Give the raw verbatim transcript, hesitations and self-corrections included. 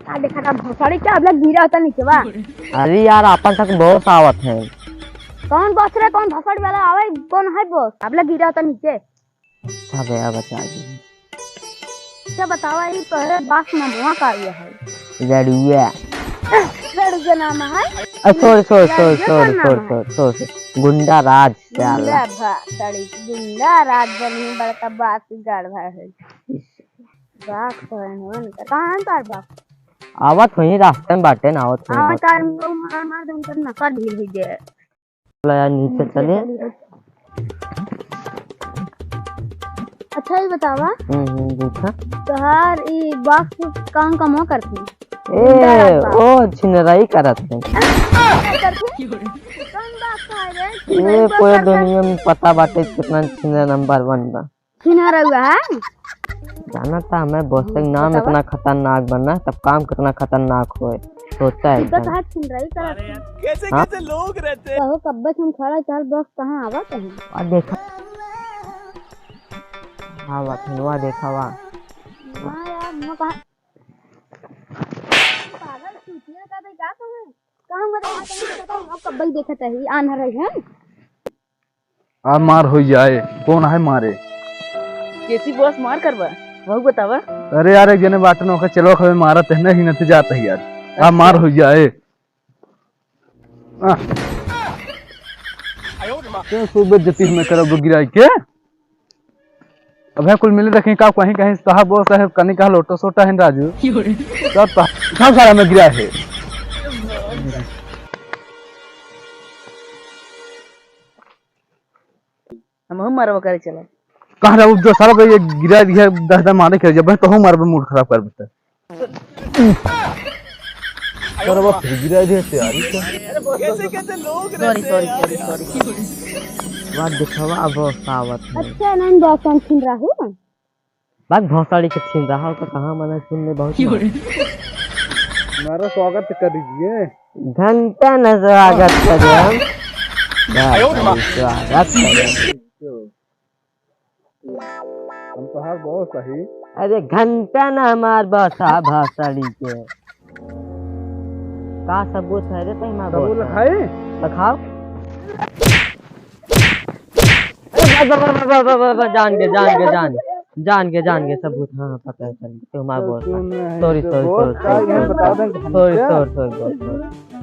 आ देखा था भोसड़ी के, अब लग गिरा होता नीचे बा। अरे यार, आपन तक boss आवत है। कौन boss रे, कौन भोसड़ी वाला आवे, कौन है boss? अब लग गिरा होता नीचे। अच्छा भैया, बता दी। अच्छा बतावा, ई तोहरे boss नमवा का ये है? लड़ुआ। लड़ुआ नाम है? अ, sorry, sorry, sorry, लड़ुआ का sorry, नाम sorry, है? Sorry, sorry, sorry। गुंडा राज चल। गुंडा भा-, sorry, गुंडा राज बनी बड़का boss गढ़वा है। बाप तो है, हो न, कहाँ है तार बाप? आवत होई, रास्ते में बाटे ना, आवत होई, हाँ, आवत। तार में मार, मार दे, उनकर नका ढील हो जाए। चला यार, नीचे चले। अच्छा, ये बतावा। हम्म, हम्म, पूछा। तोहार ई boss कौन कमवा करती? ए, गुंडा राज बा। ओ छिनराई करत है। करती? कौन boss है रे? ए, छिनराई पूरे करत है। दुनिया में पता बाटे कितना छिनरा number one बा। छिनरा हुआ है? जाना था हमें boss के नाम बतावा। इतना खतरनाक बनना, तब काम कितना खतरनाक होए। सोचा है तू तो एकदम। कहा छिनराई करत है। कैसे हाँ? कैसे लोग रहते हैं। कहो कब्बे से हम खड़ा, चल boss कहाँ आवा कहीं? आ देखा। हाँ, वा, धनवा देखा वा। हाँ यार, मैं कहा पागल चूतिया का दे का तुम्हें? कहाँ मैं देखा तुम्हें? अब कब्बे देखत है, आन रही है। आ मार हो जाए, कौन है मारे? केसी boss मार करबा, वहू बतावा। अरे यार, एक जने बाटन ओके चलो खबे मारा तहने ही नते जात है यार। आ मार हो जाए। आ। ते सुबह जतीन में करब गिराई के। अबे कुल मिले देखें का कहीं कहीं कहा boss है, कनी कहा लोटो सोटा है राजू। तब तो उठा सारा में गिरा है। हमहू मरबो करे चलो। कहाँ रहो जो साला भाई ये गिरा दिया, दस दस मारे कर जब तो हम मरबे, mood खराब कर देता। साला बाप फिर गिरा दिया तैयारी कर। कैसे कैसे लोग sorry, रहते हैं sorry, यार। Sorry, sorry। बात दिखावा अब सावत है। अच्छा, नंद दर्शन सुन रहा हूँ। बात भोसड़ी के छीन रहा हो तो कहाँ मना सुन ले बहुत क्यों मार। रे? हमारा स्वागत कर दीजिए। घंटा न स्वागत करें हम। आयो रे माँ। भोसड़ी स्वागत करें। हम तोहार boss अही। अरे घंटा न हमार boss आ भोसड़ी के। का सबूत है रे तोहमा सबूत boss? है? दिखाओ। अरे बस, बस, बस, जान के, जान के, जान के, जान के, जान के सबूत, हाँ, हाँ, पता है, चल, तोहमा तो boss। क्यों नहीं sorry, है? Sorry, boss sorry, का sorry, ये sorry, बता sorry, दें कि sorry, हमसे sorry, sorry, boss, sorry।